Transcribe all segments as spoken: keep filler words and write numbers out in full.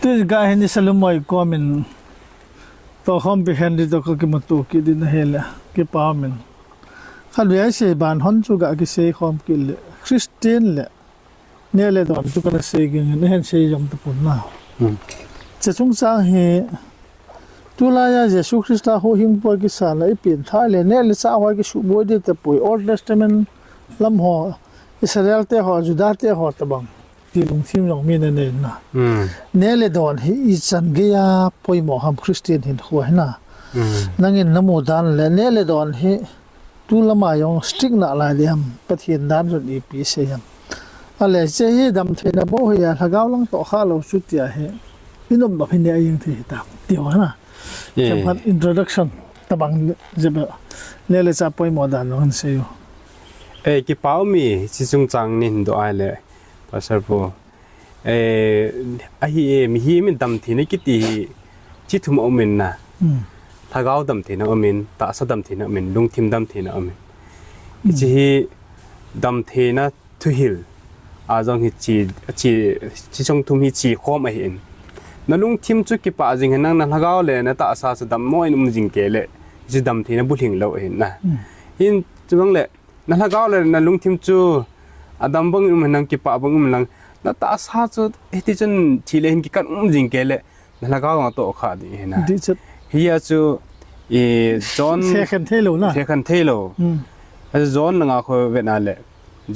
Tun ka hin i Salumoi komin tokhom pi hen di to ka kimuto kit din ahile, kipa min. Khat vei sei ban hon chu ka kisei khom kit le, Christian le neh le don chu kana sei ging, na hin sei jom tapon na. Hmm. Che chungchang hi tulai a Jesu Christa huhhingpu a kisan a i pengthah le neh le chah ho a kisuboi di tapoi, Old Testament lam ho, Israel te ho, Juda te ho tabang ti lungthim jong mi na nei na. Hmm. Neh le don hi ichan gei a poimo ham Christian hinkho hi na. Hmm. Nangin na mu dan le neh le don hi tu lama jong strict na lai di ham, Pathen dan chun ipi sei ham. Ale che hi damtheina bou hi a, lhagao lang toh kha lou chu tia hi i nom bang hi neh a jeng thei hi tam ti ho na. Eh. Khat introduction tabang jep, neh le chah poimo dan jong hin sei u. Eh, kipa um e, chi chungchang nin do ai le, Pastor pu. Eh, ahi e, mihem in damtheina kiti hi chi thum a um in na. Hmm. Lhagao damtheina um in, tahsa damtheina um in, lungthim damtheina um in. Hmm. Chi hi damtheina thuhil a jong hi chi, chi, chi chungthum hi chi khom ahi in. Na lungthim chu kipah jing hen lang na lhagao le na tahsa chu dammo in um jing kei le, chi damtheina bulhing lou ahi na. Hmm. Hin chubang le na lhagao le na lungthim chu adam bang in um hen lang, kipah bang in um lang, na tahsa chu hiti chun thi le hin kikan um jing kei le, na lhagao nga toh kha di hi na. Di chet. Hia chu, i, John, se khen thei lou na. Se khen thei lou. Hmm. A John na nga kho ve na le,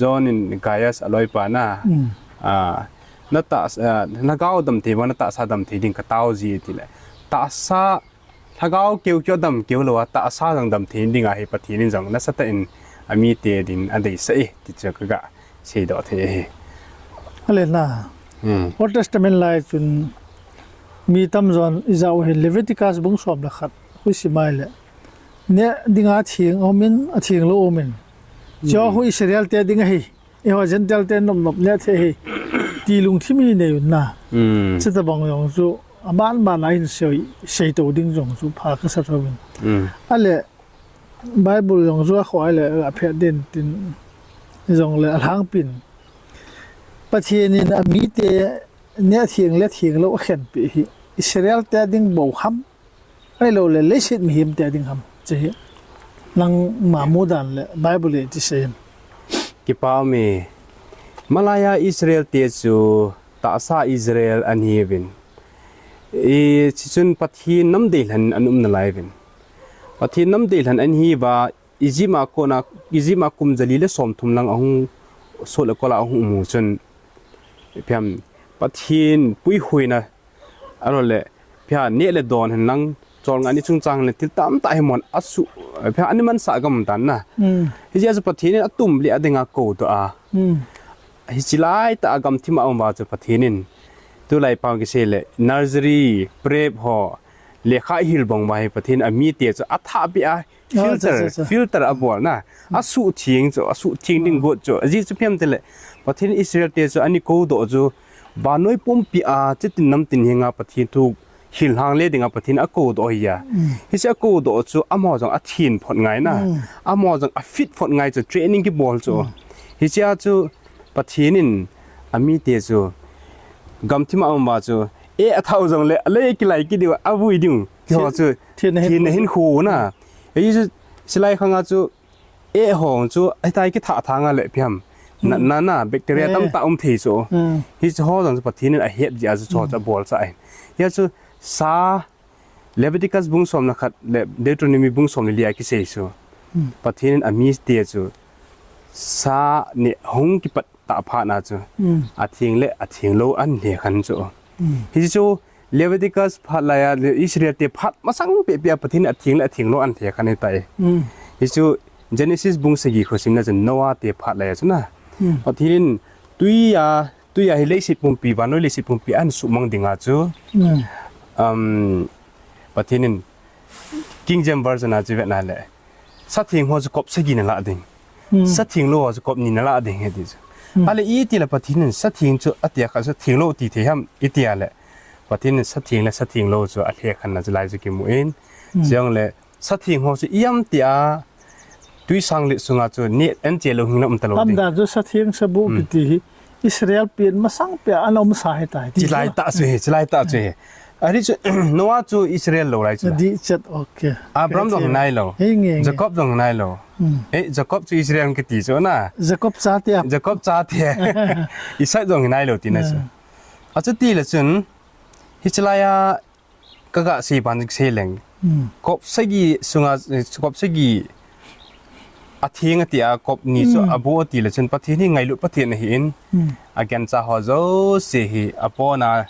John in Gaius a loipa na. Hmm. A, na tahsa, a, lhagao damthei bang na tahsa damthei ding ka tao ji ti le. Tahsa lhagao keu keu dam keu lou a, tahsa jong damthei ding ahi, Pathen in jong nasatah in amite din adeisah e, ti chu ka ga seidoh thei ahi. Ale na. Hmm. Old Testament lai chun mi tamjon i ja u hin Leviticus bung som le khat hui sim ai le. Neh dinga theng um in, atheng lou um in. Chu, hmm, hu Israel te ding ahi. Eiho Gentile te nop nop neh thei hi ti lungthim i nei un na. Hmm. Chuti bang jong chu aban ban a hin sei, seito ding jong chu pha ka sa tho in. Hmm. Ale Bible jong chu a khoi le a phet din tin jong le a lhangpin Pathen in amite neh theng le theng lou a khenpi hi Israel te ding bou ham? Ahilou le, leiset mihem te ding ham, chu hi nangma mu dan le Bible in ti sei em? Kipa um e, malai a Israel te chu tahsa Israel ahi uvin. I, chuchun Pathen nam deilhen an um nalai uvin. Pathen nam deilhen ahi uva, Egypt a kona, Egypt a kum jali le somthum lang ahung sot le kol a ahung um u chun, ipi ham, Pathen puihuina Ahilou le, ipi ham, neh le don hen lang, cholngah ni chungchang le thil tamtah hi mon a su, ipi ham, ani mansah gam tan na. Hmm. Hijeh a chu Pathen in atum le ading a koudoh a. Hmm. Hiche laitah a gamthip a um uva chu Pathen in, tulai pao kisei le, nursery, prep ho, lekha hil bang uva hi Pathen in amite chu athah peh a, Ah, filter, cha, cha, cha. Filter abol na. Asuhtheng chu, asuhtheng ding got chu. Ajeh chu ipi ham itile, Pathen Israel te chu ana koudoh chu, vannoi pumpi a, chitin namtin henga Pathen thu hilhang le dinga Pathen akoudoh ahi a. Mm. Hiche akoudoh chu, amaho jong athen phot ngai na. Mm. Amaho jong afit phot ngai chu, training kibol chu. Mm. Hichea chu, Pathen in amite chu, gamthip a um uva chu, eh, athah u jongle, alei kilai kit diu, avui diu. Tiho chu, thenna hin, thenna hinkho na. Hichu, silai khanga chu, eh, ho chu, hitia kithah thang a le ipi ham. Na, hmm, na, na, bacteria, eh, tamtah um thei chu. Hmm. Hichu ho jong chu Pathen in ahet jeh a chu, chu, hmm, chu abol sah ahi. Hia chu, sa, Leviticus bung som le khat le Deuteronomy bung som le li a kisei chu. Hmm. Pathen in amite chu, sa neh hung kipat tah phat na chu, mm, atheng le atheng lou ahin lhekhen chu. Mm. Hichu Leviticus phat laiya, le Israel te phat masang pehpeh a Pathen in atheng le atheng lou ahin lhekhen ahitai. Mm. Hichu Genesis bung sagi khu simna chu Noah te phat laiya chu na. Mm. Pathen in tuiya, tuiya hi leiset pumpi, vannoi leiset pumpi ahin suhmang dinga chu. Mm. Um, Pathen in King James Version a chu vetna le. Satheng ho chu kop sagi nalah ding. Hmm. Satheng lou ho chu kop ni nalah ding ahi ti chu. Hmm. Ahile itile Pathen in satheng chu atia kha satheng lou ti thei ham itia le. Pathen in satheng le satheng lou chu alhekhen na chu lai chu kimu in. Hmm. Chujongle satheng ho chu ipi ham tia tuisang le sunga chu neh an che lou hing le um talou ding. Amdan chu satheng sabuh, hmm, kiti hi Israel pen masang pia ana umsa hitai. Chilai ta chu hi, chilai ta chu hi. Ari chu, Noah chu Israel lou lai chu. Di chat, okay. Abraham jong hi nailou. Hei nge nge. Jacob jong hi nailou. Hmm. Eh, Jacob chu Israel kiti chu na. Jacob chate. Jacob chate. Isaac jong hi nailou tina chu. Na. Achuti le chun, hichilai a kaga sei ban sei leng. Hmm. Kop sagi sunga, eh, kop sagi atheng ati a kop ni chu Hmm. Abo ati le chun Pathen hi ngailut Pathen ahin. Hmm. Agancha ho jouse hi apona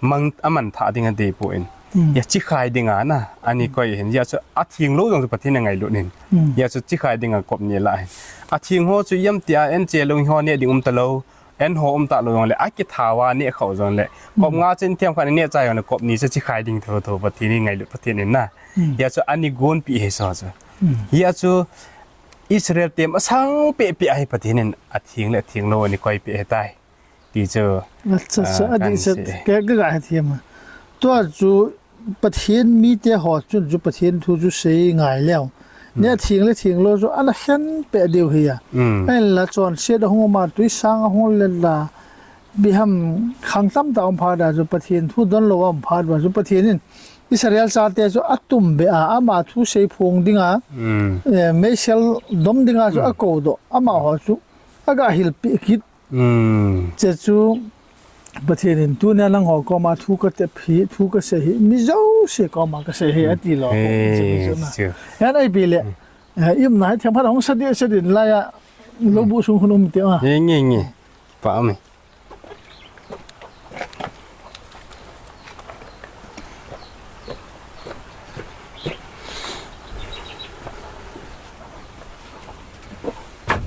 mang, aman tha ding adei poi. Hmm. Hia chikhai dinga na, ani koi hin. Hia chu atheng lou jong chu Pathen angailut in. Hmm. Hia chu chikhai dinga kop ni la hin. Atheng ho chu iam tia anche lou ho neh ding um talou. An ho um talou jong le, akitha uva neh khau jong le. Kop Hmm. nga chen themkhat neh chai jong le, kop ni chu chikhai ding thotho Pathen hi ngailut Pathen in na. Hmm. Hia chu ani gonpi hi so chu. Hmm. Hia chu Israel te masang pehpeh ahi Pathen in atheng le atheng lou ani koipeh ahitai. Ti chu, acha, acha, ah, adi kan sa, sei. Ke, ke ga he thiam a. Tua chu Pathen mite ho chun chu Pathen thu chu sei ngai leu. Hmm. Neh theng le theng lou chu ana khenpeh diu hi a. Hmm. Ahinla chonset ahung um a, tuisang ahung le la. Biham khang tamtah um phat a chu Pathen thu donlou a um phat uva chu Pathen in Israel chate chu atumbeh a, ama thu sei phong dinga, Hmm. eh, meisel dom dinga chu Hmm. akou doh. Amaho chu aga hilpeh kit. Hmm. Che chu Pathen in tunia nangho koma thu katep hi, thu kasei hi, mi jouse koma kasei hi, Hmm. ati lou. Hey, che chu na. Chu. Hia ipi le, Hmm. eh, i umna hi themkhat hung sa ding, sa ding lai a, lou Hmm. bu sung khun um te a. Nge, nge, nge. Pa um e.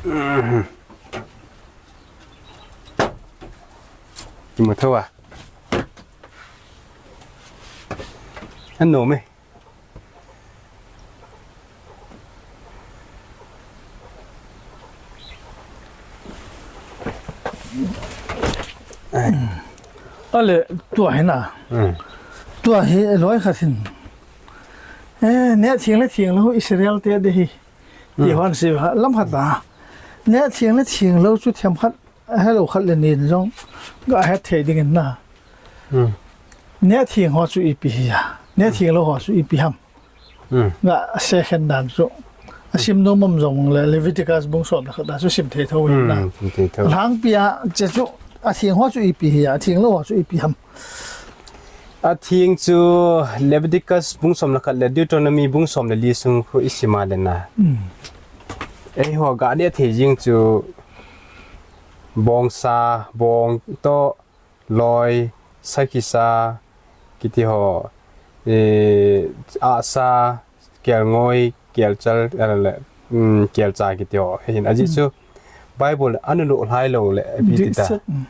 Hmm. Kimu thou a. Anom e. Ai. Ale, tua hi na. Hmm. Tua hi loi khat hin. Eh, neh theng le theng lou Israel te ding hi. Ti Hmm. hon si ha, lam khat a. Neh theng le theng lou chu themkhat, helou khat le ni in jong ga het thei ding in na. Hmm. Neh theng ho chu ipi hi a. Neh Hmm. theng lou ho chu ipi ham. Hmm. Ga sei khen dan chu. Asim nom um jong le Leviticus bung som le khat a chu sim thei thou in na. Hmm, sim thei thou. Alhangpi a che chu atheng ho chu ipi hi a, atheng lou ho chu ipi ham. Atheng chu Leviticus bung som le khat le Deuteronomy bung som le li sung khu isim a le na. Hmm. Eiho ga neh thei jing chu bongsa, bong toh, loi, sakhisa, kiti ho, eh, ahsa, kelngoi, kelchal, ale, mm, kelcha kiti ho. Hin ajeh Hmm. chu Bible a ana lou lhai lou le, ipi ti ta. Dihset, mm.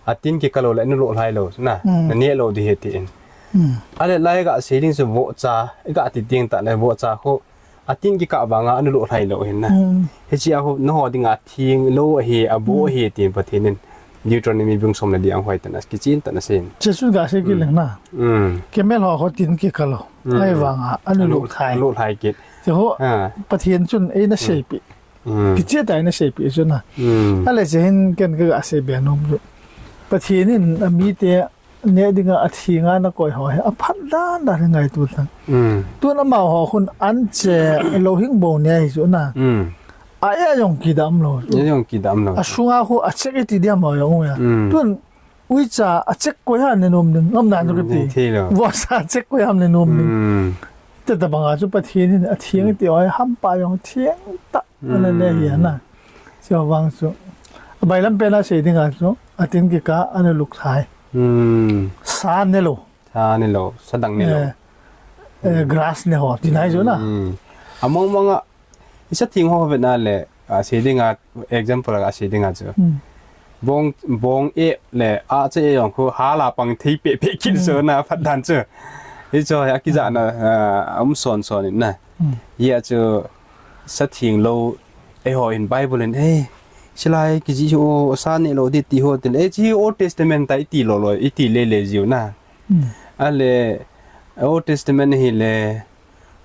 Atin kikah lou le ana lou lhai lou, na, Hmm. naneh lou ding ahi tin. Hmm. Ale lai ga sei ding chu vohcha, ga ti ding ta le vohcha khu, atin kikah vanga ana lou lhai lou hin na. Hmm. Hiche a khu nangho dinga theng lou ahi, abo Hmm. ahi tin Pathen in Deuteronomy bung som le li a hung hoi tan a, kichen tan asei in. Che chu ga sei kit leng na. Hmm. Camel ho khu tin kikah lou. Hmm. Ahivanga ana lou lhai. Lou lhai kit. Che ho, Ah. Pathen chun eina Hmm. seipeh. Hmm. Kicheh tah a eina seipeh chu na. Hmm. Ale che hin ken ka ga sei be nom chu. Pathen in amite neh dinga atheng a ana koi ho hi aphat dan dan hi ngaito tan. Hmm. Tun amaho khun an che lou hing bou neh hi chu na. Hmm. A, a jong kidam lou. A jong kidam lou. Asunga khu a check iti diam ho jong um a. Hmm. Tun uicha a check koi ham le nom ding. Ngam nan chu Hmm, kiti. Thei lou. Vohsa a check koi ham le nom ding. Hmm. Te tabang a chu Pathen in atheng Hmm. iti ho hi hampa jong theng tah. Ana ne hi ana. Chuvang chu. Abailam pen a sei dinga chu. Atin kikah ana lou lhai. Hmm. Sa ne lou. Sa ne lou. Sa dang ne lou. Eh, eh, grass ne ho. Ti nai chu na. Hmm. Among mong a. Isa theng ho vet na le. A sei dinga example a sei dinga chu. Hmm. Bong, bong e le a che e jong khu hala pang thei pehpeh kit chu na phat dan chu. Hichu hi akijah na, ah, um son son in na. Hmm. Hia chu sa theng lou, eiho in Bible in, eh, chilai kijih chu sa ne lou ding ti ho tin. Eh, chi Old Testament a iti lou lou, iti le le jiu na. Hmm. Ale, Old Testament hi le,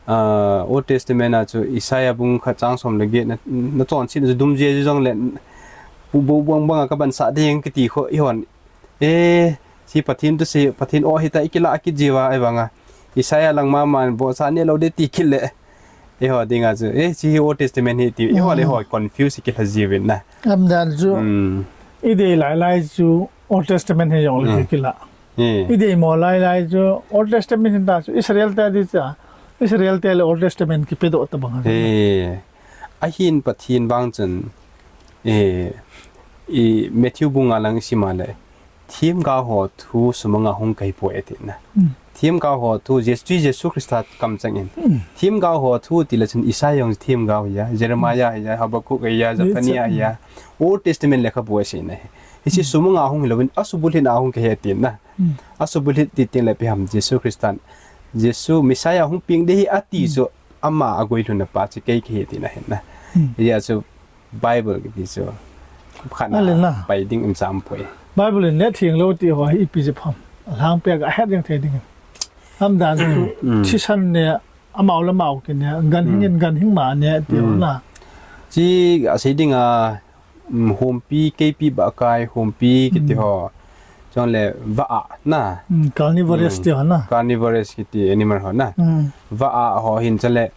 ah, Old Testament a chu Isaiah bung khat chang som le get na, na chonset chu dum jia jong le, Pu bu buang banga kaban sa ding kiti kho ihon. Eh, si Pathen tu si Pathen o hita ikila kijiva ai banga. Isaiah lang mama bo sa ne lo de ti kile. Iho dinga chu. Eh, si Old Testament hi ti. Iho le ho confuse ki la jiuvin na. Am dan chu. Hmm. Idei lai lai chu Old Testament hi jong le kila. Eh. Idei mo lai lai chu Old Testament hin ta chu Israel te di cha. Israel te le Old Testament ki pedo ta bang. Eh. Ahin Pathen vang chun, eh, i Matthew bunga lang isima le, themgao ho thu sumanga hung kahi poi ati na. Hmm. Themgao ho thu Jesu, Jesu Christa kam chang in. Hmm. Themgao ho thu ti le chun Isaiah jong themgao ahi a, Jeremiah ahi a, Habakkuk ahi a, Zephaniah ahi a. Old Testament lekhabu asei na hi. Hiche sumanga hung hilou in, asubulhit a hung kahi ati na. Hmm. Asubulhit ti teng le ipi ham Jesu Christan, Jesu Messiah hung peng ding ahi ati chu ama aguilhunna pa chu kei kahi tina ahin na. Hmm. Hijeh a chu Bible kiti chu khat na pai ding um cha um poi. Bible in neh theng lou ti ho hi ipi jeh ham. Alhangpia ga het jeng thei ding. Ham dan chu thisan ne amau le amau kine, ganhing in ganhing ma ne ti ho na. Chi asei ding a, um, humpi, keipi, bahkai, humpi kiti ho. Chule va-ah na. Hmm, carnivorous ti ho na. Carnivorous kiti animal ho na. Hmm. Va-ah ho hin chule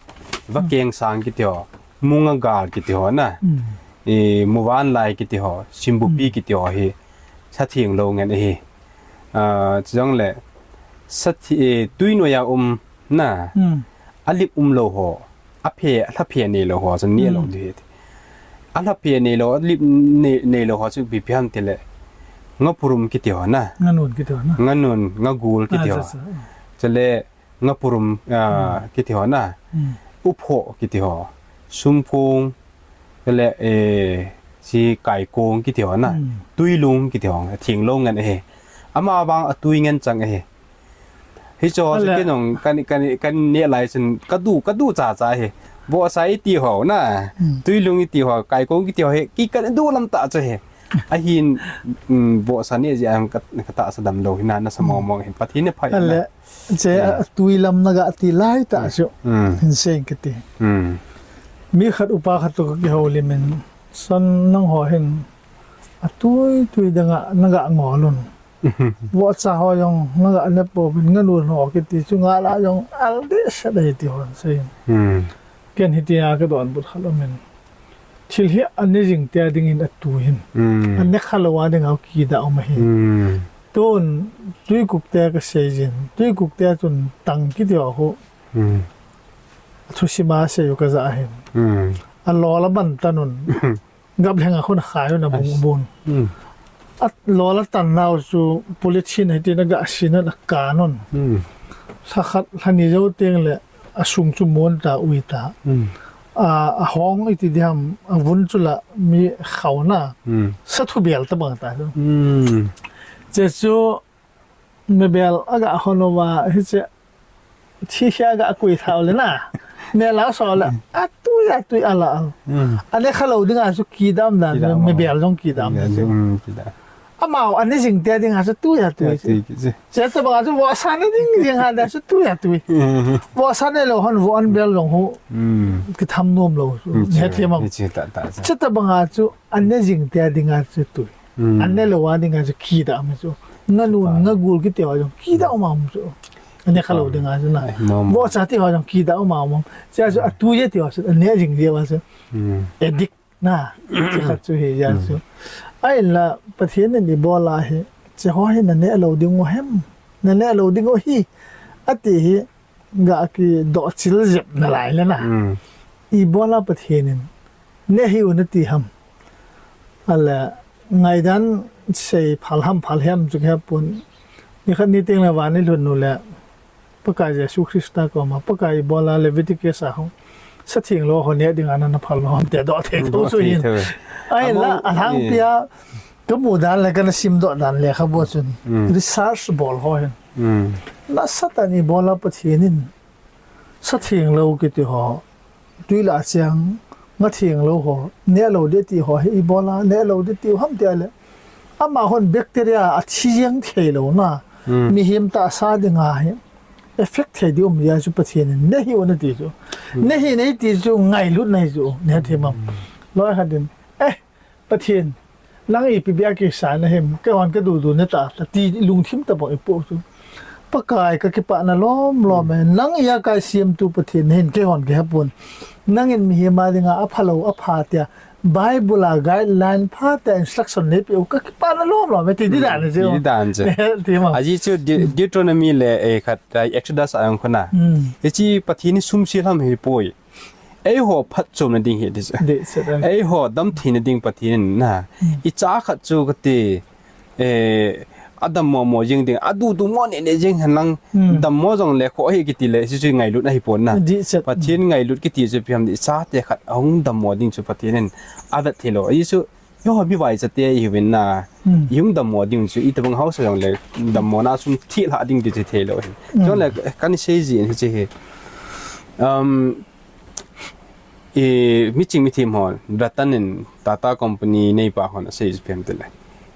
vakengsang kiti ho. Munga gal kiti ho na. Hmm. I muvanlai kiti ho. Simbupi kiti ho hi. Satheng lou ngen ahi. Ah, chule sathi-, eh, tui noiya um na. Hmm. Alip um lou ho. Aphe, alhaphe nei lou ho, chu neh lou ding ahi. Alhaphe nei lou, alip nei, nei lou ho, chu ipi ipi ham ti le. Ngapurum kiti ho na. Nganun kiti ho na. Nganun, ngagul kiti ho. Chule ngapurum, ah, kiti ho na. Hmm. Upho kiti ho. Sumkong, chule, eh, si kaikong kiti ho na. Hmm. Tuilung kiti ho, theng lou ngen ahi. Ama vang atui ngen chang ahi. Hicho chu kinong kan, kan, kan neh lai chun kadu, kadu cha cha hi. Vohsa iti ho na. Hmm. Tuilung iti ho, kaikong iti ho hi, ki kan du lam ta chu hi. Ahin, um, vohsa neh jeh a ka, ka tahsa dam lou hi na, nasa mong mong hin. Pathen in aphai na. Che, tui lam naga ti lai ta chu. Hmm. Hin seng kiti. Hmm. Mi khat upa khat to ka kihoulim in. Son nangho hin. Atui, tui danga, naga ngol un. Vohcha ho jong, naga ne pouvin nganun ho kiti chu nga la jong al dehset ahi ti hon sei. Hmm. Ken hitia ka donbut khat um in. Thil hi ane jing tia dingin atui hin. Hmm. Ane khalou a dinga kidah um ahi. Hmm. Tun, tuikuk tia ka sei jin. Tuikuk tia chun tang kiti ho khu. Hmm. Thusim a sei u ka ja hin. Hmm. Alol aban tan un. Gaplheng a khun akhai un abung abun. Hmm. Alol atan nau chu polythene hiti na ga sin un akan un. Hmm. Lha khat, lha ni jou teng le asung chu mon ta, ui ta. Hmm. A, ahong iti diham, avun chu la mi khau na. Hmm. Sa thu bel ta bang ta chu. Hmm. Che chu mebel aga hon uva, hiche Thi hia ga kui thau le na. Mel a so le. Atui, atui ala. Hmm. Ane khalou dinga chu kidam dan. Kidam. Mebel jong kidam. Hmm, kidam. Amau ane jing tia dinga chu tui atui. Tui ki chu. Che tabanga chu vohsa ne ding jing ha da chu tui atui. Hmm. Vohsa ne lou hon voh an bel jong hu. Hmm. Kitham nom lou. Hmm, ne che, themam. Che ta, ta, che. Che tabanga chu ane jing tia dinga chu tui. Hmm. Ane lou a dinga chu kidah ma chu. Nganun, ngagul kiti ho jong kidah ma um chu. Ane khalou dinga chu na. Ai, mom. Vohcha ti ho jong kidah ma um. Chu chu atui ti ho chu. Ane jing ti ho chu. Hmm. Addict na. Chu khat chu hi ja chu. Hmm. Ahinla Pathen in ibola hi. Che ho hi nane lou ding u hem. Nane lou ding u hi. Ati hi. Ga kidoh chil jep nalai le na. Hmm. Ibola Pathen in. Ne hih un ati ham. Ale, ngaidan sei phal ham phal hiam chu kihepon. Nikhat niteng le van ilhun u le. Pakai Jesu Christa koma, Pakai ibola Leviticus a hung. Satheng lou ho neh dinga nana phal lou ham ti doh thei thou chu hin. Doh thei thou. Ahinla, alhangpia, kamu dan le kana simdoh dan lekhabu chun. Hmm. Research bol ho hin. Hmm. Nasatah in ibola Pathen in. Satheng lou kiti ho, tui la chiang, nga theng lou ho, neh lou ding ti ho, hi ibola, neh lou ding ti ham ti le. Amahon bacteria athi jeng thei lou na. Hmm. Mihem tahsa dinga hi. Effect thei ding um jeh chu Pathen in, ne hih un ati chu. Hmm. Ne hih un ati chu, ngailut na hi chu, ne themam. Hmm. Loi khat in, eh, Pathen, Nang ipi bia kisa na him, keihon ka dudu na ta, ta ti lungthim tabang ipo chu. Pakai ka kipana lom lom e, nang ia kai siam tu Pathen hin keihon ke hapun. Nang in mihem a dinga, apha lou, apha tia. Bible a guideline pha tia instruction le pe u ka kipana lom lom e, ti di dan je. Ti di dan je. Ti ma. Aji chu De-, Deuteronomy le, eh, khat, eh, Exodus a jong khuna. Hmm. Hichi Pathen ni sum si lam hi poi. Eiho phatchomna ding hi ti chu. Dehset a. Eiho damtheina ding Pathen in na. Hmm. I cha khat chu kati, eh, adammo mo jing ding, adudu mo ne ne jing hen lang, hmm, dammo jong le kho hi kiti le, si si ngailut ahi pon na. Dehset. Pathen ngailut kiti chu ipi ham di, i chate khat ahung dammo ding chu Pathen in avet thei lou. Aji chu, eiho mi vaicha te ihiuvin na. Hmm. I hung dammo ding chu, itobang haosa jong le dammo na sum thi lha ding ti chu thei lou hin. Hmm. Chule, kan sei ji in hichi hi. Um, I, miching mithem hon, Ratan in Tata Company neipa hon asei chu ipi ham tile,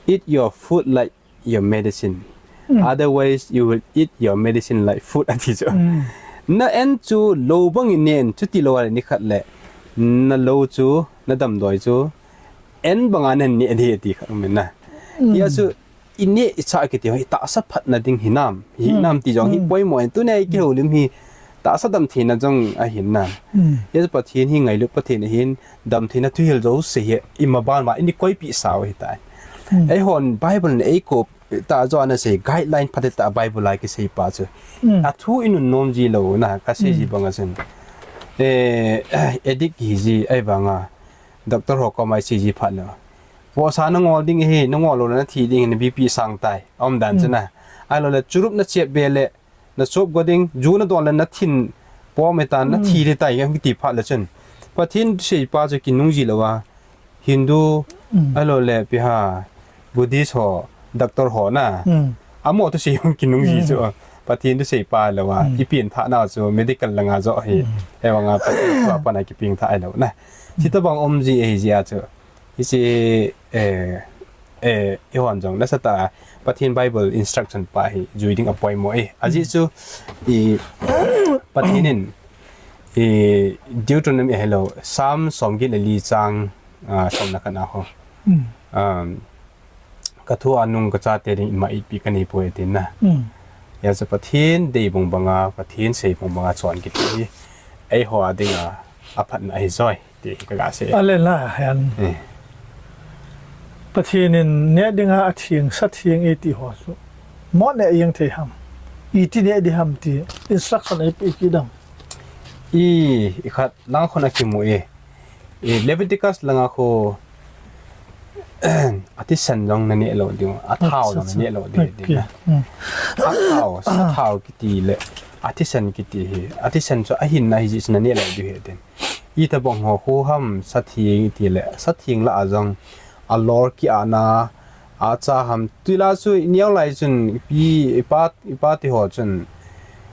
"Eat your food like your medicine. Mm. Otherwise, you will eat your medicine like food," ati chu. Mm. Na an chu lou bang in ne in, chuti lou a le nikhat le, na lou chu, na damdoi chu, an banga na ne ding ati khat um in na. Mm. Tia chu, i neh i chah kiti ho, i tahsa phatna ding hinam, hinam ti jong hi poimo in, tuni a i kihoulim hi tahsa damtheina jong ahin na. Hiche Pathen hi ngailut Pathen ahin, damtheina thuhil jouse hi i maban ma, i ni koipi sau hitai. Eihon Bible in eikop tah jo ana sei, guideline phatah a Bible a kisei pa chu. Athu i nunnom ji lou na, kasei ji banga chun. Eh, addict hi ji, ahivanga doctor ho koma i sei ji phat lou. Vohsa na ngol ding ahi, na ngol lou le na thi ding ahi, na B P sang tai. Aum dan chu na. Ahilou le churup na chep be le, na chop go ding, ju na don le na thin pom e tan, na thi ding tai, kiti phat le chun. Pathen thusei pa chu kinung ji lou a. Hindu, ahilou le ipi ham, Buddhist ho, doctor ho na. Amaho thusei jong kinung ji chu. Pathen thusei pa lou a. I pianthah nau chu medical langa jo hi. Ahivanga Pathen thua pat a kipianthah ahilou na. Hitabang um ji ahi jeh a chu. Hiche, eh, eh, eihon jong nasatah a Pathen Bible instruction pa hi jui ding apoimo e. Ajeh chu, i, Pathen in, i, Deuteronomy ahilou, Psalm somget le li chang, ah, somna khat na ho. Um, ka thu a nung ka chate ding ima itpi ka nei poi atin na. Hijeh a chu Pathen deibang banga, Pathen seibang banga chon kiti hi eiho a dinga aphatna ahi joi. Ti hi ka ga sei. Ahile na hen. Eh. Pathen in neh dinga atheng, sa theng eiti ho chu. Mo neh jeng thei ham. Iti neh ding ham ti instruction eipeh kit dam. I, i khat lang khun akimu e. I Leviticus langa khu athisan jong na neh lou diu, athao jong na neh lou diu. Athao, sathao kiti le athisan kiti hi. Athisan chu ahinna hi jeh chun na neh lou diu ahi tin. Itobang ho khu ham, satheng iti le, satheng lah a jong, alor ki-ahna, acha ham, tuilai chu i neo lai chun, ipi, ipa, ipa ti ho chun,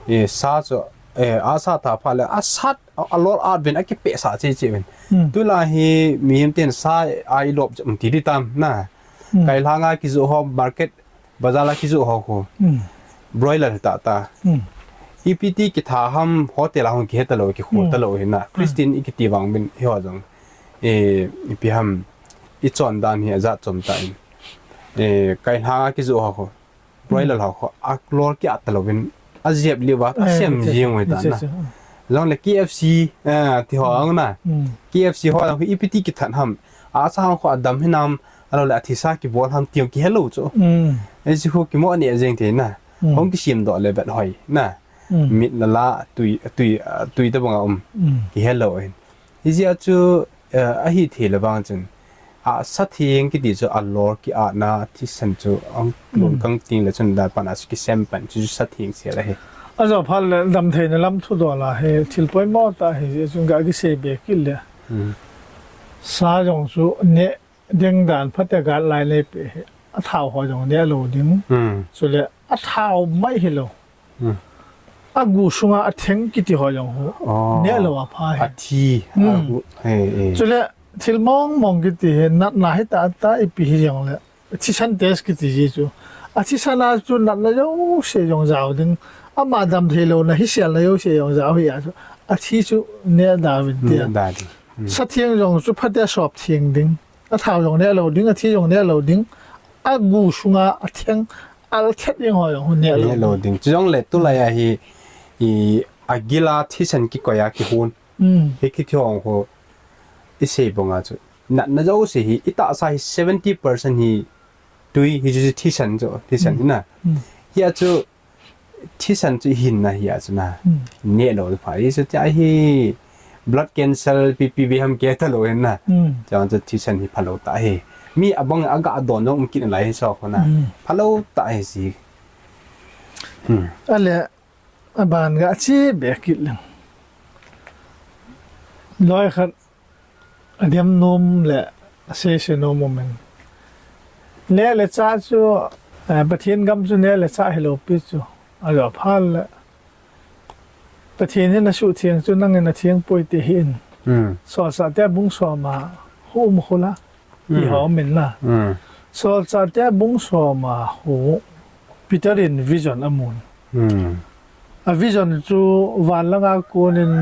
i sa chu, eh, asa tha phat le, asat, alor at uvin, akipehsah cheh cheh uvin. Tuilai hi, mihem ten sa a ilop chu, um, ti ding tam, na. Kailhanga kijoh ho, market, bazar a kijoh ho khu. Broiler tah tah. Ipi ti kitha ham hotel a hung kihe talou, kikhol talou hi na. Christian i kiti vang min hi ho jong. Eh, ipi ham i chon dan hi ajat chom tah in. Eh, kailhanga kijoh ho khu. Broiler ho khu. Alor ki-at talou vin. Ajep liu va, asem jing uvin ta na. Jongle K F C, eh, ti ho ang na. K F C ho jong ipi ti kithat ham. Asa hang khu adam hinam. Ahilou le athisa kibol ham ti jong kihelou chu. Hiche khu kimo neh jeng thei na. Hung kisemdoh le vet hoi na. Mit la la tui, tui, tui tabang a um. Kihelou hin. Hijeh a chu, eh, ahithei le vang chun. Asatheng kiti chu alor ki-ahna thisan chu ang lon kang ting le chun dan pan a chu kisem pan chu satheng sel ahi. Ajo phat le damtheina lam thudol a hi thil poimo tah ahi jeh chun ga kisei be kit le. Sa jong chu neh ding dan phatea guideline eipeh hi, athao ho jong neh lou ding. Chule athao mai hilou. Agu sunga atheng kiti ho jong ho. Neh lou apha hi. Athi, agu, eh, eh. Chule thil mong mong kiti hi, natna hi tah tah ipi hi jongle. Thisan test kiti ji chu. Athisan a chu natna jouse jong jao ding. Ama damthei louna, hiselna jouse jong jao hi a chu. Athi chu neh da uvin ti a. Neh da ding. Satheng jong chu phatea sop theng ding. Athao jong neh lou ding, athi jong neh lou ding. Agu sunga atheng, althet ding ho jong neh lou ding. Chujongle tulai a hi, i, agila thisan kikoi a kihon. Hi kithong ho, isei banga chu. Natna jouse hi, itahsa hi seventy percent hi tui, hichu thisan chu, thisan hina. Hia chu, thisan chu ihin na hia chu na. Neh lou pha, hichu tia hi, blood cancer, P P V ham kei talou hin na. Chuan chu thisan hi phalou ta hi. Mi abang aga don jong um kit nalai hi chu khu na. Phalou ta hi si. Ale, aban ga chi be kit leng. Loi khat, adem nom le, asei sei nom umin. Neh le chah chu, eh, Pathen gam chu neh le chah hilou pi chu. Ajo phal le. Pathen in asuhtheng chu nangin atheng poi ti hih in. Solchah te bung som a khu um khu la. Ti ho umin la. Solchah te bung som a khu Peter in vision amun. A vision chu van langa konin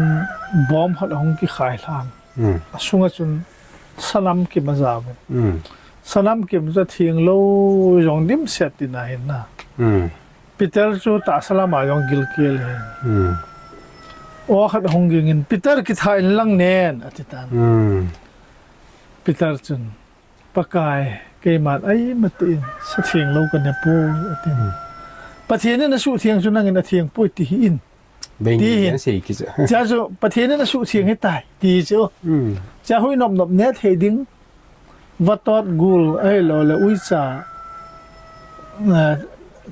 bom khat ahung kikhai lhan. Asunga chun sanam kim ajauvin. Sanam kim chu atheng lou jong dimset tina hin na. Peter chu tahsa lama jong gilkel hin. Aw khat ahung gingin, Peter, kitha in lang nen, ati tan. Peter chun, Pakai, keiman ai matin, sa theng lou ka ne poi, ati. Pathen in asuhtheng chu nangin atheng poi ti hih in. Ti hin. Chua chu, Pathen in asuhtheng hitai, ti chu. Chua hui nop nop ne thei ding. Vatot gul, ahilou le uicha, eh,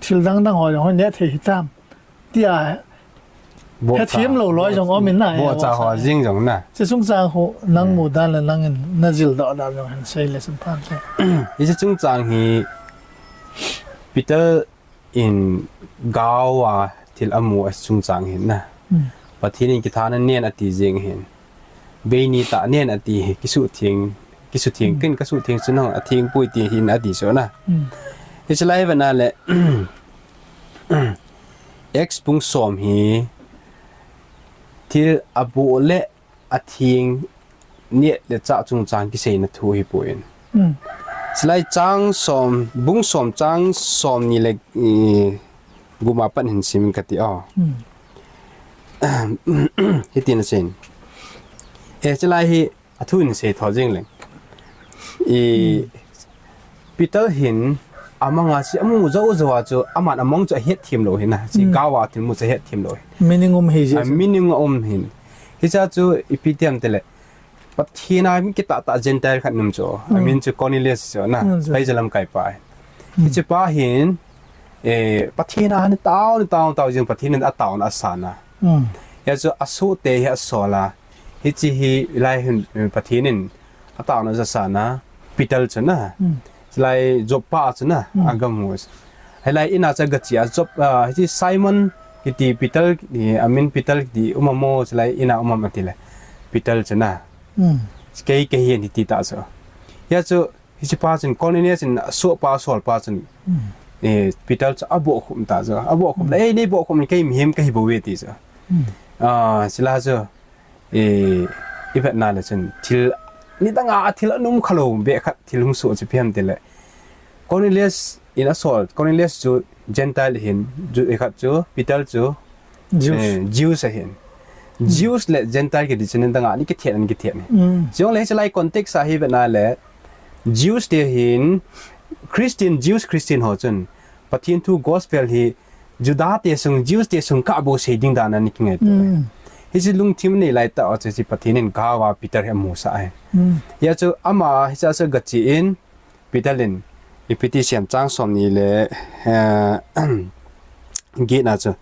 thil dang dang ho jong ne thei hitam. Tia, hethem lou loi jong umin na, bohcha ho jing jong na. Chu chungchang khu, nang mudan le nangin, najil doh dan jong hin sei le chun phan te. Hiche chungchang hi, Peter in gaova thil amu a chungchang hin na. Pathen in kithana nen ati jing hin. Beini tah nen ati hi, kisuhtheng, kisuhtheng, ken kasuhtheng chu nang atheng poi ti hin ati chu na. Hiche lai vena le, Acts bung som hi, thil aboh le atheng neh le chah chungchang kiseina thu hipoi. Chulai chang som, bung som chang som ni le, i, gup a pat hin sim kati o. Hitin asei. E, chulai hi athu in sei tho jing leng. I, Peter hin amanga chu amu jou jou a chu aman amang chu ahet them lou hin a. Chu gaova thil mu chu ahet them lou hin. Meaning um hi ji. A meaning um hin. Hicha chu ipi ti ham tile. Pathen a mi kitah tah Gentile khat um chu. Amin chu Cornelius chu na. Pai jalam kai pa. Hiche pa hin, eh, Pathen a ni tao, ni tao, tao jing Pathen in ataona asan a. Hia chu asohte hi asol a. Hiche hi lai hin, eh, Pathen in ataona asan a. Peter chu na. Hilai Joppa chu na, agamu. Hilai in a chu agache a Jop, ah, hiche Simon kiti Peter, eh, amin Peter kiti um a mo, hilai in a um am atile. Peter chu na. Kei, kei hin ati ta chu. Hia chu, hiche pa chun Cornelius in asoh pa, asol pa chun, eh, Peter chu abohkhup ta chu. Abohkhup le, eh, nei bohkhup in kei mihem kahi bou ve ti chu. Ah, chule chu, eh, ivet na le chun thil, nidang a thil anom khalou beh khat thil hung soh chu ipi ham tile. Cornelius in asol, Cornelius chu Gentile hin, Ju-, ikhat chu, Peter chu, Jews. Eh, Jews ahin. Jews le Gentile kiti chu nidang a ni kithet, ni kithet ni. Chujongle hiche lai context a hi vet na le, Jews te hin, Christian, Jews Christian ho chun, Pathen thu gospel hi, Juda te sung, Jews te sung kah bou sei ding dan a ni kingai ta. Hiche lungthim nei lai tah a chu hiche Pathen in gaova Peter hi amusah e. Hia chu ama hiche chu agache in Peter in ipi ti sem chang som ni le, eh, get na chu.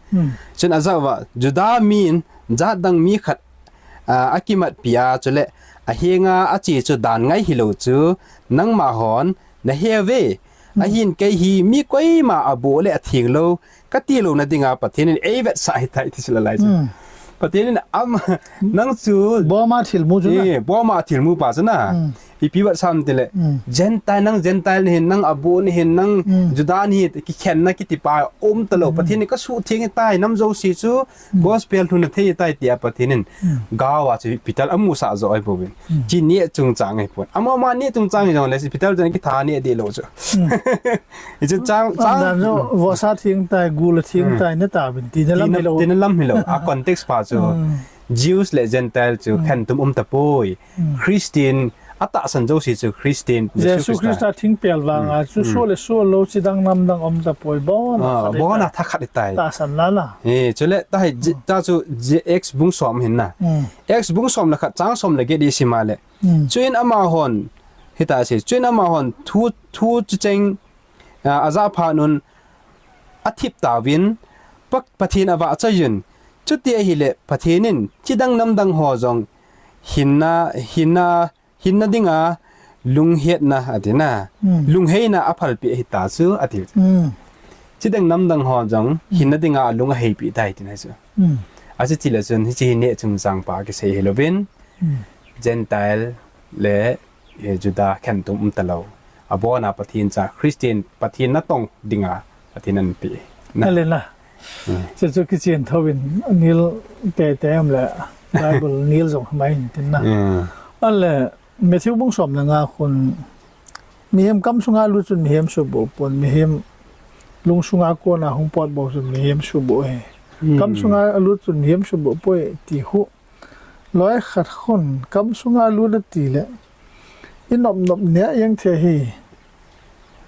Chun ajah uva, Juda min jat dang mi khat a, akimatpi a, chule ahenga ache chu dan ngai hilou chu nangma hon nahe uve. Ahin kei hi mi koima aboh le atheng lou kati louna dinga Pathen in eivetsah ahitai ti chu la lai chu. Pathen in ama, nang chu boma thilmu chu na. Eh, boma thilmu pa chu na. Ipi vetsah ham tile, Gentile, nang Gentile nahin, nang Abu nahin, nang Juda nahi, kikhenna kitipa um talou. Pathen in kasuhtheng tai, nam jouse chu gospel lhunna thei tai tia Pathen in gao a chu Peter amusah joh ahi bouvin. Chi neh chungchang ahipon. Ama, ama neh chungchang hijongle Peter chun kitha neh deh lou chu. Hichu chang, chang. Vohsa theng tai, gul a theng tai, natauvin tina lam hilou. Tina lam hilou. A context pa chu Jews le Gentile chu khentum um tapoi. Christian atahsan jouse chu Christian, Jesu Christa thingpel vanga chu soh le soh lou chidang namdang um tapoi, abona thakhat ahitai. Tahsan lala. Chule tahi, ta chu Acts bung som ahin na. Acts bung som le khat chang som le get isim a le. Chuin amahon, hitia asei, chuin amahon thu, thu chucheng, ajah phat un athip tauvin, Pathen avahchoi un, chuti ahile Pathen in chidang namdang ho jong hinna, hinna, hinna dinga lunghetna atina, lungheina aphalpeh ahita chu ati. Chidang namdang ho jong hinna dinga alung aheipeh tai tina chu. Achuti le chun hiche hi neh chungchang pa kisei hilouvin, Gentile le Juda khentum um talou. Abona Pathen cha Christian Pathen natong dinga Pathen anapeh na. Hiche chu kichen thouvin nil teitei um le Bible nil jong mai tin na. Ale Matthew bung som le nga khun mihem kam sunga lut chun mihem suhboh pon, mihem lung sunga kona hung potdoh chun mihem suhboh ahi. Kam sunga alut chun mihem suhboh poi ti khu. Loi khat khun kam sunga lut atile inop nop neh jeng thei ahi.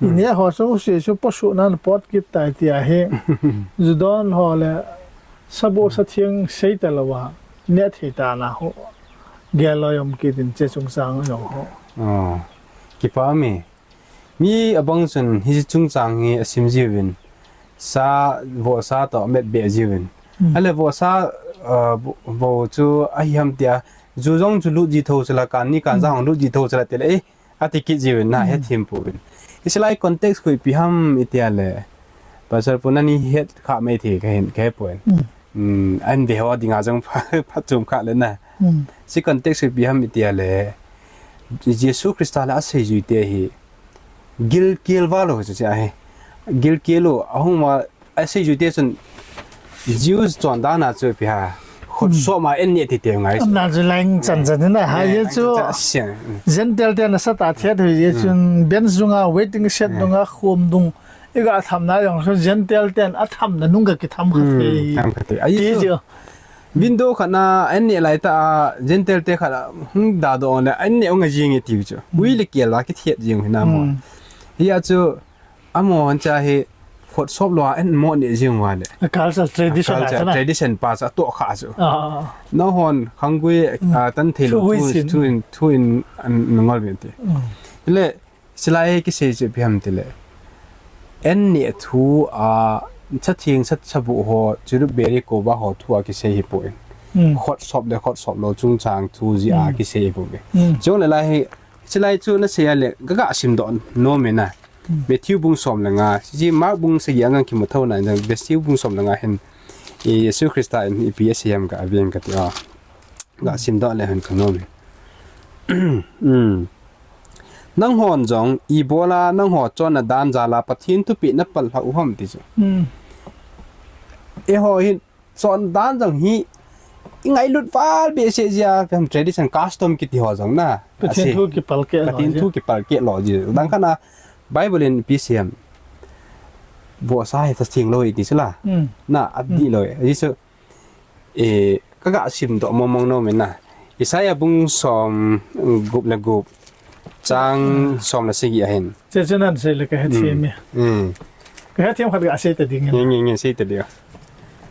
Ineh ho chu Jesu posuhna napot kit tai tia hi. Judon ho le saboh satheng sei talouva neh thei tana ho. Gel loi um kit in hiche chungchang jong ho. Kipa me. Mi abang chun hiche chungchang hi asim jiuvin. Sa, vohsa toh amet beh jiuvin. Ale vohsa, vo chu ahiham tia, ju jong chu lut ji thou chula, kan ni kan ja hung lut ji thou chula tile, ati kit jiuvin na, hethem pouvin. Hiche lai context khu ipi ham itia le, Pastor pu nani het kha mai thei kahin, kahepoi. An ve ho dinga jong pha, pha chom kha le na. Hiche context khu ipi ham itia le, Jesu Christa le aseijui te hi gilkel val u chu ahi. Gilkel u ahung uva aseijui te chun Jews chondan a chu ipi ham, khut sop ma an neh ti te ngai chu. Amna chu lain chan chan na ha, hiche chu Gentile te nasatah thet u hiche chun bench dunga waiting shed dunga khom dung iga thamna jong chu Gentile ten athamna nung ga kitham kha thei. Window khat na an neh lai tah a Gentile te khat a hung dadoh le an neh u nga jing e tiu chu. Ui le kel a kithet jing u hina mo. Hia chu amaho cha hi khut sop lou a an mo neh jing uva le. Culture tradition pa chu atoh kha chu. Nahon khanggui tan theilou thu in, thu in nangol uvin ti. Le Chulai kisei chu ipi ham tile, an neh thu a, satheng, sa, saboh ho, cherub beri kova ho thu a kisei hipoi. Khut sop le khut sop lou chungchang thu jeh a kisei hipoi. Chule lai hi, chulai chu nasei a le, kaga simdoh nom e na. Matthew bung som le nga, hiche Mark bung sagi a ngan kimu thou na, Matthew bung som le nga hin, Jesu Christa in ipi asei ham kave inge kati a. Ga simdoh le hen kanom e. Nanghon jong, ibola nangho chonna dan jal a Pathen thupeh napal lhah u ham ti chu. Eiho hin chondan jong hi, ingailut val behseh jeh a, tradition custom kiti ho jong na. Pathen thu kipalkeh lo jeh. Pathen thu kipalkeh lo jeh. Dang khat a, Bible in ipi asei ham. Vohsa hi satheng lou e ti chu la. Na, adih lou e. Ajeh chu, Eh, kaga simdoh mong mong nom e na. Isaiah bung som gup le gup, chang som le sagi ahin. Che che nan sei le kahethem e. Kahethem khat gasei ta ding e. Nge, nge, nge, sei ta ding.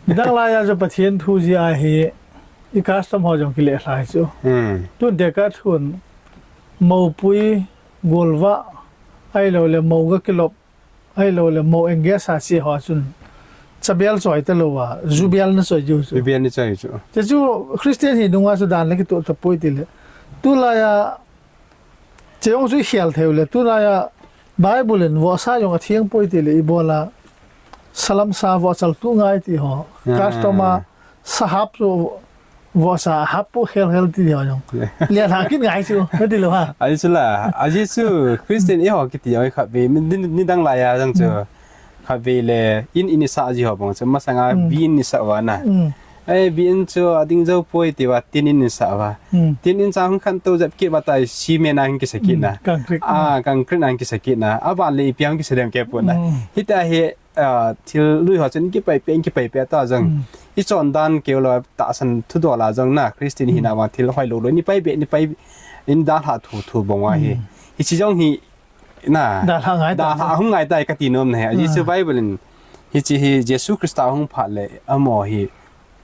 Midang laiya chu Pathen thu jeh a hi, i custom ho jong kile lhai chu. Tun Decathlon, moupui, golvah, ahilou le mou ga kilop, ahilou le mou engage a che ho chun, chabel choi talou a, jubel na choi jiu chu. Jubel na choi chu. Che chu Christian hi nunga chu dan le kitoh tapoi tile. Tulaiya, che jong chu ikhel thei u le, tulaiya Bible in vohsa jong atheng poi tile, ibola, salam sa vohchal tu ngai ti ho. Custom a, sahap chu vohsa hap po khel khel ti ho jong. Lelha kit ngai chu, ka ti lou ha. Ajeh chu la, ajeh chu Christian eiho kiti ho khatvei, ni, nidang laiya jong chu. Khatvei le, in in isah ji ho bang chu, masanga Mm. bi in isah uva na. Mm. Eh, bi in chu ading jou poi ti uva, tin in isah uva. Mm. Tin in chu hung khantou jep kit uva tah, cement a hung kisa kit Mm. na. Concrete. Ah, concrete a hung kisa kit na. Aban le ipi a hung kisa dem kei pon na. Mm. Hitia hi, ah, thil lui ho chun kipai pe, kipai pe ta jong. Mm. Ichon dan keu lou, tahsan thudol a jong na, Christian Mm. hina uva thil hoilou lou. Ni pai be, ni pai in dalha thu thu bang uva hi. Mm. Hiche jong hi, Na. Dalha ngai ta. Dalha hung ngai tai kati nom na hi. Ajeh chu Ah. Bible in hiche hi Jesu Christa hung phat le amaho hi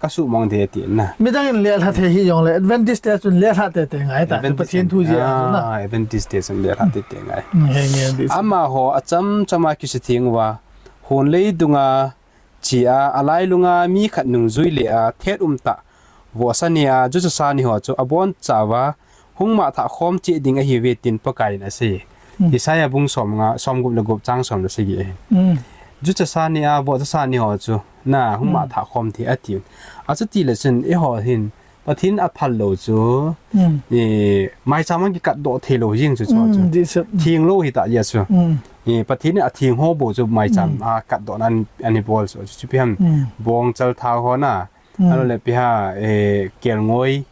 kasuhmang thei ati na. Midang in lelha thei hih jongle Adventist te chun lelha teitei ngai ta. Adventist Pathen in. thu jeh a Ah, na. Adventist te chun lelha teitei ngai. Mm, he nge di. Amaho achamcham a kisutheng uva, hon leidunga che a, alailunga mi khat nungjui le a, thet umtah vohsa ni a, juchasa ni ho chu aboncha uva, hung mangthah khom cheh ding ahiuve tin Pakai in asei. Mm. Isaiah bung somnga, somgup le gup chang som le sagi ahi. Mm. Juchasa ni a, vohsa ni ho chu, na, hung Mm. mangthah khom thei ati. Achuti le chun, eiho hin, Pathen aphal lou chu, Mm. i, maicham a kikatdoh thei lou jeng chu chu Mm, chu. di chu. Theng lou hita jeh chu. Mm. I, Pathen in atheng ho bou chu maicham Mm. a katdoh nan, ani bol chu chu pi ham. Mm. Bong chal thao ho na. Mm. Ahilou le pi ha, eh, kelngoi,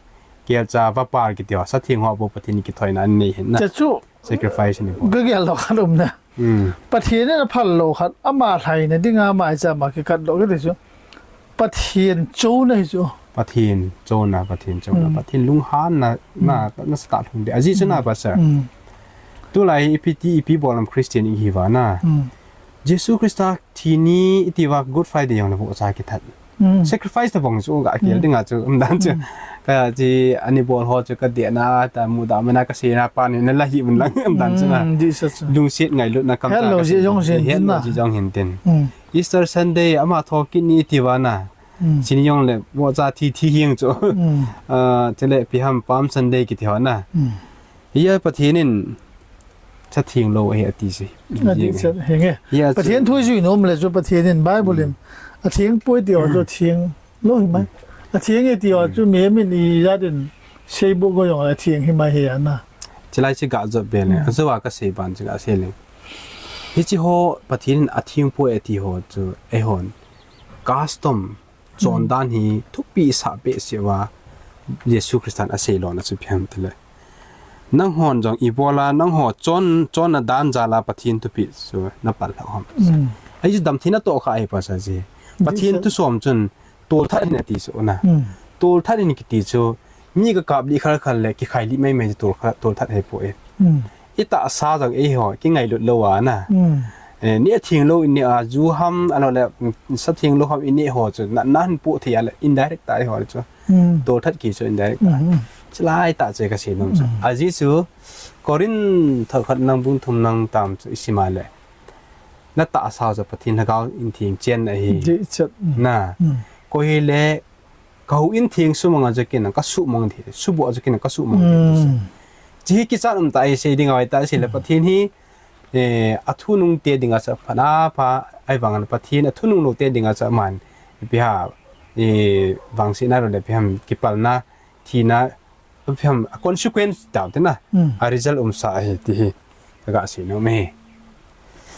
kelcha, vapal kiti ho, sa theng ho bou Pathen in kithoina anei hin na. Chu chu. Sacrifice ni bou. Ka gel lou khat um na. Mm. Pathen in aphal lou khat, ama lhaina dinga maicham a kikatdoh kiti chu. Pathen chouna hi chu. Pathen chouna, Pathen chouna, Mm. Pathen lunghanna, na, Mm. na sa ta lhung de. Ajeh chu na, Mm. Pastor. Mm. Tulai ipi ti, ipi bol ham Christian ihi uva na. Mm. Jesu Christa thi ni iti uva Good Friday jong le vohcha kithat. Mm. Sacrifice tabang chu ga kel Mm. dinga chu, um dan chu. Mm. Ka chi ani bol ho chu ka dehna, ta mudah mana ka seina pa ni na la hi un lang, um dan chu na. Mm, di sa chu. Lungset ngailutna kam Hello, ta ka ji se. Jong sin Hello, tin na. Ji jong hin tin. Mm. Easter Sunday, ama thokit ni iti uva na. Mm. Chini jong le, vohcha thi, thi hing chu. Mm. Ah, chule pi ham Palm Sunday kiti ho na. Mm. Hia Pathen in sa theng lou ahi ati si. Ati Jing. sa, henge. Hia chu Pathen thu jui nom le chu Pathen in Bible in. Mm. Atheng poi ti ho chu Mm. theng lou hi mai. Mm. Atheng e ti ho Mm. chu mihem in ijat in seibu ko jong atheng hi mai hi ana. Chilai chi ga jot be le. Mm. Ajo a ka sei ban chi ga sei le. Hichi ho Pathen in atheng poi ati ho chu eihon custom chon Mm. dan hi thupi sa behseh uva Jesu Christan asei lona chu pi ham tile. Nanghon jong ibola nangho chon, chonna dan jal a Pathen thupeh chu na pal lhah ham. Mm. Ahi chu damtheina toh kha ahi Pastor ji. Pathen Ji thu som chun tolthat hin ati chu na. Mm. Tolthat hin kiti chu mi ka kap lih khal khal le kikhai lih mai mai chu tolthat, tolthat ahi poi. Mm. I tahsa jong eiho, kingailut lou a na. Mm. Eh, ni atheng lou in neh a, ju ham, ahilou le, mm, sa theng lou ham in neh ho chu, na, na hin poh thei a le, indirect tah eiho le chu. Mm. Tolthat kiti chu indirect tah. Mm, mm. Chulai tah chu ka sei nom chu. Mm. Ajeh chu, Corinth thot khat na bung thum na tam chu i sim a le. Na tahsa chu Pathen Lhagao in theng chen ahi. Dih chet. Mm. Na. Mm. Koi hile, Ka houin theng sumang a chu kin ka suhmang thei, suboh a chu kin ka suhmang thei. Mm. Chi hi kichat um tah ahi sei ding a, ahitah sei le Mm. Pathen hi, eh, athunung te ding a chu apha na pha, ahivang a Pathen athunung lou te ding a chu aman, ipi ham, eh, vangsetna le ipi ham kipalna, thina, ipi ham, a consequence tah te na, Mm. a result umsa ahi ti hi, ka ga sei nom e.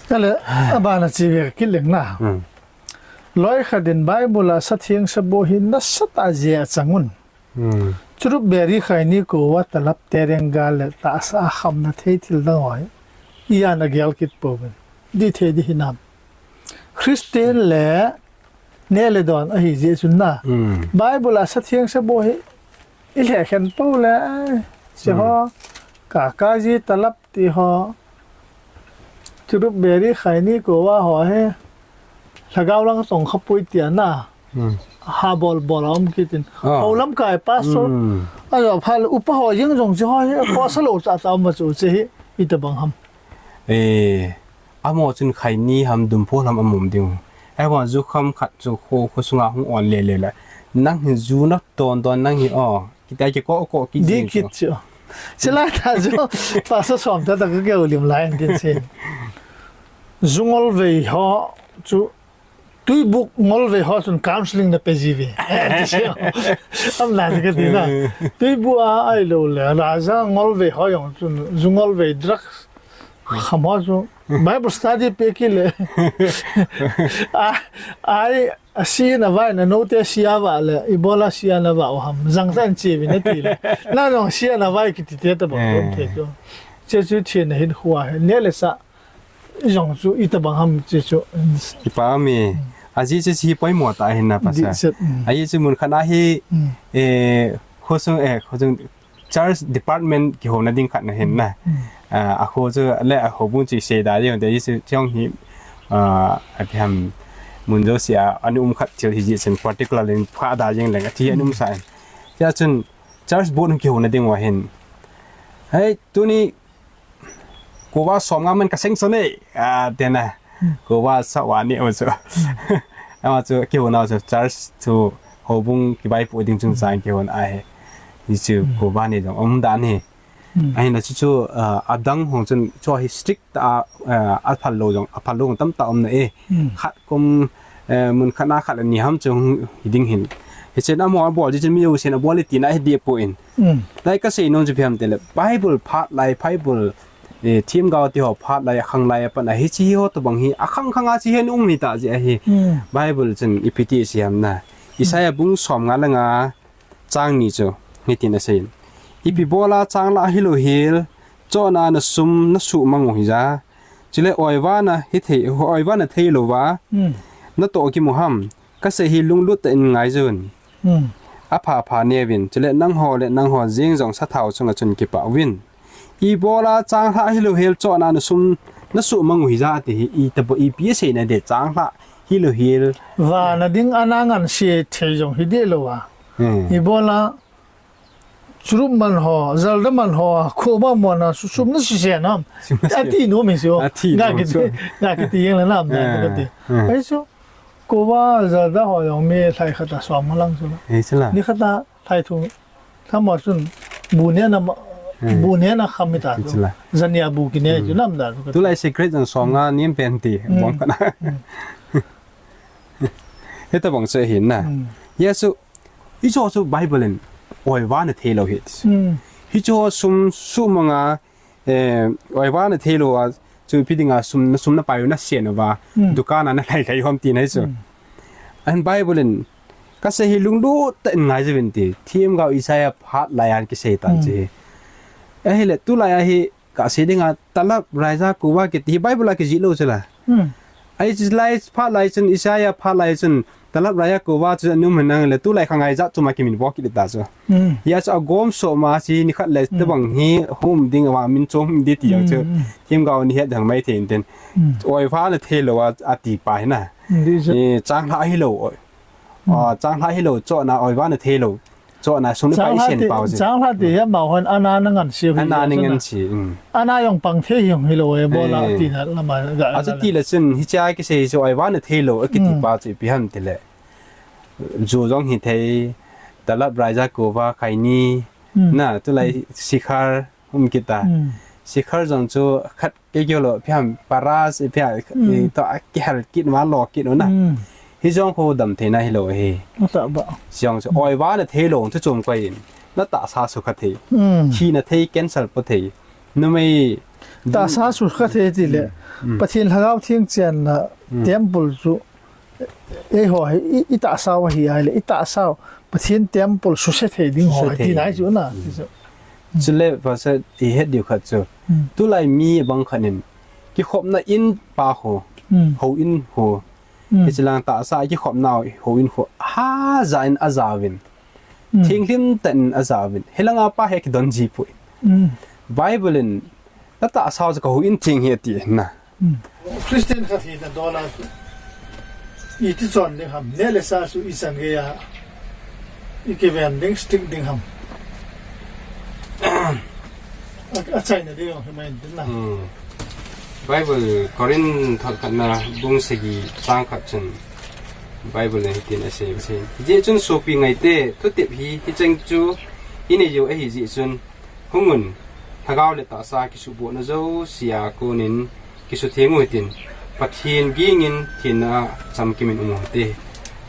Ka le, a bana chi ve ka kit leng na. Mm. Loi khat in Bible a sa theng sa boh hi nasatah a jeh a chang un. Hmm. Cherub beri khaini koa talap terengah le tahsa a khamna thei thil dang ho hi. Ian a gel kit pouvin. Dih thei dih hinam. Christian le neh le don ahi jeh chun na. Hmm. Bible a sa theng sa boh hi i lheh khen pou le, eh, chi ho, Hmm. ka ka ji talap ti ho. Cherub beri khaini koa ho hi. Lhagao lang tong kha pui tia na. Hmm. Ha bol bol a um kit in. Ah. Ho lamkai pastor. Hmm. Ajo pha le upa ho jeng jong chi ho hi. Khosa lou tah tah um a chu chi hi. Itobang ham. Eh, amaho chun khaini ham dumpho lam a um ding. Ahivang jukham khat chu kho, kho sunga hung on le le le. Nang hi ju na don don nang hi o. Kitai kiko ko ki Dih jing kit chu. Chu. Chulai tah chu, Pastor Somthat tah ka keu lim lai in tin sin. Ju ngol vei ho chu Tuibuk ngolvei ho chun counseling na pe jiuve. Am na ka ti na. Tuibuk a ahilou le, Raja ngolvei ho jong chun, ju ngolvei drugs. Kham ho chu. Bible study pe kit le. A, ai, a si na vai na no te si a va le, ibola si a na va o ham. Jang tan chi vi na ti le. Na jong si a na vai kiti te ta bang te chu. Che chu thi na hin khua he. Ne le sa. Jong chu itobang ham che chu. Ipa mi. Aji chu si poimo ta hin na pasa. Aji chu mun khat a hi, eh, khosung, eh, khosung church department kihouna ding khat na hin na. Ah, a kho chu le a kho bung chu sei da jeng de chu chong hi, ah, a pi ham mun jo si a, ani um khat thil hi ji chen particular leng pha da jeng leng a thi ani um sa. Tia chun church board kihouna ding wa hin. Hei, tuni Kova som nga man ka seng so ne, a, tena. Kova sa wa ni o so. Ama chu kihouna chu church chu hobung kibai pu ding chung sang kihon a he. Ni chu kova ni jong um dan he. Ahin la chu chu, a, adang hong chun chu hi strict ta, a, a phal lo jong, a phal lo jong tam ta um na e. Khat kum, eh, mun khat na khat ni ham chu hi ding hin. Hichen amo abol ji chen mi u sen abol ti na hi di pu in. Lai ka sei nom chu phiam te le Bible phat lai Bible, eh, thim gao ti ho phat lai khang lai pan a hi chi ho to bang hi a khang khang a chi hen um ni ta ji a hi. Bible chen ipi ti siam na. Isaiah bung som nga le nga chang ni chu ni tin a sei in. Ipi bola chang la hi lo hil chona na sum na su mang u hi ja. Chule oiva na hi thei, oiva na thei lo va. Na to ki mu ham. Ka sei hi lunglut ta in ngai jun. A pha pha ne vin. Chule nang ho le nang ho jing jong sa thau chunga chun kipa vin. I bola chang hla hi lo hel chona na sum na su mang u hi ja ti hi i ta bo i pi sei na de chang hla hi lo hel. Va na ding ana ngan se thei jong hi de lo va. I bola Churup man ho, zalda man ho, kho ma mo na, su-, sum na si se nam. Sum na si. A ti nom mi si o. A ti nom mi si o. Nga kiti, nga kiti yeng la nam na, nga kiti. Ai su, kova zalda ho yong mi lai khata som lang su la. Ai su la. Ni khata lai thu, tham ma sun, bu ne na ma, bu ne na kham mi ta su. Ai su la. Zania bu ki ne, su nam da su. Tu lai secret jong som nga nim pen ti, bom kana. Heta bang se hin na. Yesu, Hicho chu Bible in oiva na thei lo hi. Hicho sum sum manga, eh, oiva na thei lo a chu ipi dinga sum na sum na pai na se na va. Dukan a na lai lai hom ti na hi chu. An Bible in ka sei hi lunglut ta in ngai jevin ti. Thim gao Isaiah phat lai an ki sei tan chi. Ahile tu lai a hi Ka sei dinga talap raija kuva kiti hi Bible a kijih lou chula. Ai chi lai phat lai chun Isaiah phat lai chun talap raija kuva chu anum hin ang le tulai khangai jat chuma kimin bok kit ta chu. Hia chu agom so ma chi nikhat le tabang hi hum ding a min chom di ti ang chu. Thim gao ni het dang mai thei in tin. Oiva na thei lou a, ati pa hi na. Chang hla hi lou. Chang hla hi lou chona oiva na thei lou. Chona sum ni pai sen pau si. Chang hla ti hi amau hon ana na ngan si. Ana ni ngan si. Ana jong pang thei hi jong hi lou e bola ti na lama ga. A chu ti le chun hichia kisei chu oiva na thei lou kiti pa chu ipi ham ti le. Ju jong hi thei, talap raija kuva khaini, na tulai sikhar, Um kita. Sikhar jong chu khat kei kei lou phiam paras phiam to a kihal kit ma lo kit na. Hi jong kho dam thei na hi lou hi. Jong chu oiva na thei lou chu chom koi in. Na tahsa sukha thei. Thi na thei cancel po thei. Numei tahsa sukha thei ti le. Pathen lhagao theng chen na temple chu Ei ho, i, i tahsa u hi ai le, i tahsa u Pathen temple suse thei ding ho, ti nai chu na. Chule pasal i het diu khat chu. Tulai mi bang khat in kikhopna in pa ho, ho in ho. Hichilang tahsa kikhopna ho in ho. Ha ja in a ja vin. Thinglim ta in a ja vin. Hilanga pa he kidon ji pui. Bible in na tahsa u ka ho in thing hi ti na. Christian khat hi na dola tu. I ti chon ding ham, ne le sa su i san ge ya. I ki ven ding stick ding ham. A, a chai na ding ham, hin na. Bible Korin thot khat na bung sagi chang khat chun Bible le hitin a sei, sei. Hijeh chun sopi ngaite, thutep hi, hicheng chu i nei u ahi jeh chun, Hung un, lhagao le tahsa kisubohna jouse a konin kisutheng u hitin, Pathen ging in thenna a chamkim in um u hite,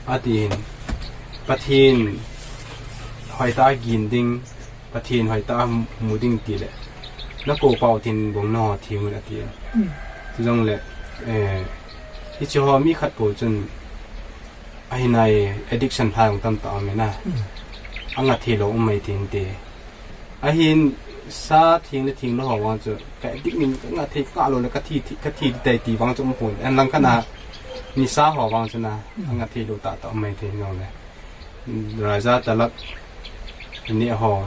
ati hin. Pathen hoitah a ging ding, Pathen hoitah a mu ding tile, na kou pau thenbong na ho theng un, ati hin. Chujongle, eh, hiche ho mi khat pou chun, ahinai addiction lha jong tamtah um e na. Anga thei lou um mai thei inte. Ahin sa theng le theng lou ho vang chu, ka addict ning ka nga thei ka lou le ka thi, thi, ka thi tai ti vang chu um pon. Ahin lang khat na nisa ho vang chu na, anga thei lou tahtah um mai thei jongle. Raja talap ne ho.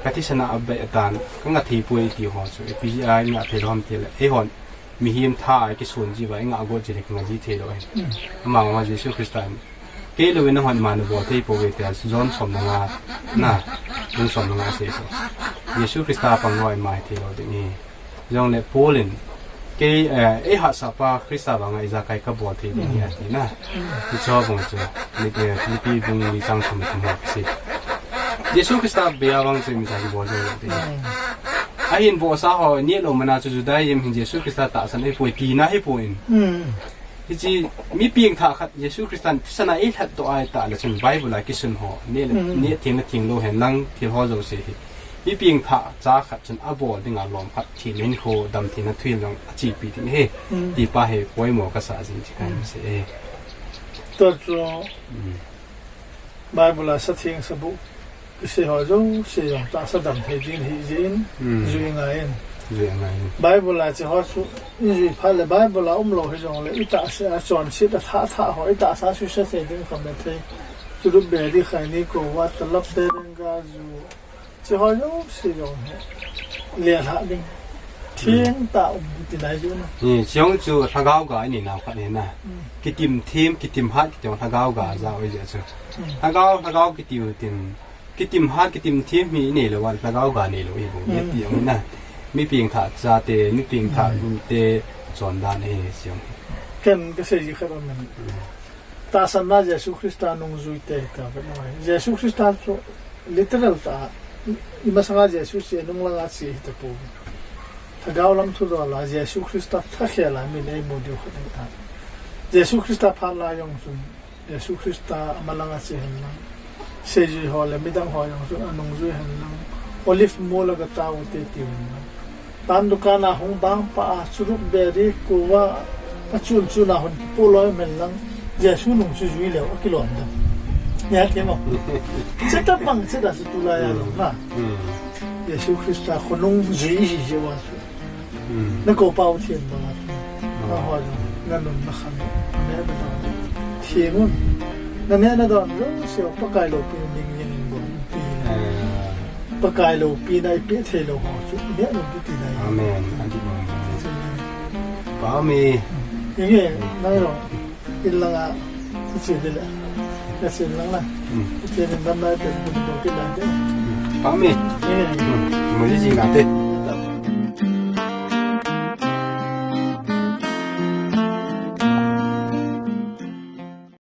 Ka thisan a abei atan, ka nga thei poi ti ho chu. Ipi jeh a nga thei lou ham tile, eihon mihem tha a kisun ji uva, i nga got ji le ka nga ji thei lou ahi. Amavang Jesu Christa in, kei louvin nahon ima nabol thei pouve tia John som le nga na, John som le nga asei chu. Jesu Christa pang lou a ima hi thei lou ding ahi. Jongle Paul in, kei, eh, eihahsapa Christa vanga ijakai kabol thei ding ahi ati na. Hiche ho vang chu, Philippi, eh, Philippi bung li chang som le thum ho kasei. Jesu Christa beiya vang chu imacha kibol jou lou ding. Ahin vohsa ho neh lou mana chu Judaism hin Jesu Christa tahsan ahipoi tina ahipoi. Hiche mi pengthah khat Jesu Christan thisan a eilhat doh a ahitah le chun Bible a kisun ho, neh le, neh theng le theng lou hen lang thil ho jouse hi. Mi pengthah cha khat chun abol dinga lom khat, thina hinkho, damtheina thuhil jong achepi ding ahi. Ti pa hi poimo kasah jing ti kahin sei e. Tua chu Bible a sa theng sa buh kisei ho jouse jong tahsa damthei ding ahi jeh in, jui ngai in. Jui ngai in. Bible a hiche ho chu ijui phat le Bible a umlou hijongle itahsa a chonset a thah thah ho, itahsa suhset thei ding kha maithei. Churup beri, khaini, kouva, talap, berenga, ju, hiche ho jouse jong hi lelhah ding. Thengtah um ding tina ahi jeh na. Hiche jong chu lhagao ga inei nau khat ahi na. Kitim them, kitim hat kiti jong lhagao ga jao ahi jeh chu. Lhagao, lhagao kiti u tin, kitim hat, kitim them hi inei lou a, lhagao ga neilou ahibou, hiti jong hi na. Mi pengthah chate, mi pengthah te chondan ahi hiche jong hi. Ken kasei ji khat um in. Tahsanna Jesu Christa nungjui te hita vet u ahi. Jesu Christa chu literal tah a, i masanga Jesu che nung langa che hitapou. Lhagao lam thudol a Jesu Christa thakhel a min eimu diu khat ahitai. Jesu Christa phat lai jong chun, Jesu Christa amalanga che hen lang, seijui ho le midang ho jong chun anungjui hen lang, Olive mol a gata u te tiu hen lang, pan dukan a hung bang pah a, churup, beri, kouva, achun chun a hung kipoh loi um hen lang, Jesu nung chu jui leu akilom dem. Nia kemo. Chetah bang chetah chu tulai a jong na, Jesu Christa khonung jui ihi jeh uva chu, na kou pau thenbong a chu, na ho jong, na nun na khan, na neh na don, theng un. Na neh na don jouse u Pakai loupina ding jeng in bou umpi na. Pakai loupina ipeh thei lou ho chu ineh nom ding tina ahi. Amen. Ati nom. Pa mi. Inge, nang jong in langa iche ding le, nachen lang na, iche ding lam nai pen bun ding kit lang te. Pa mi. Inge. Mo ji ji na te.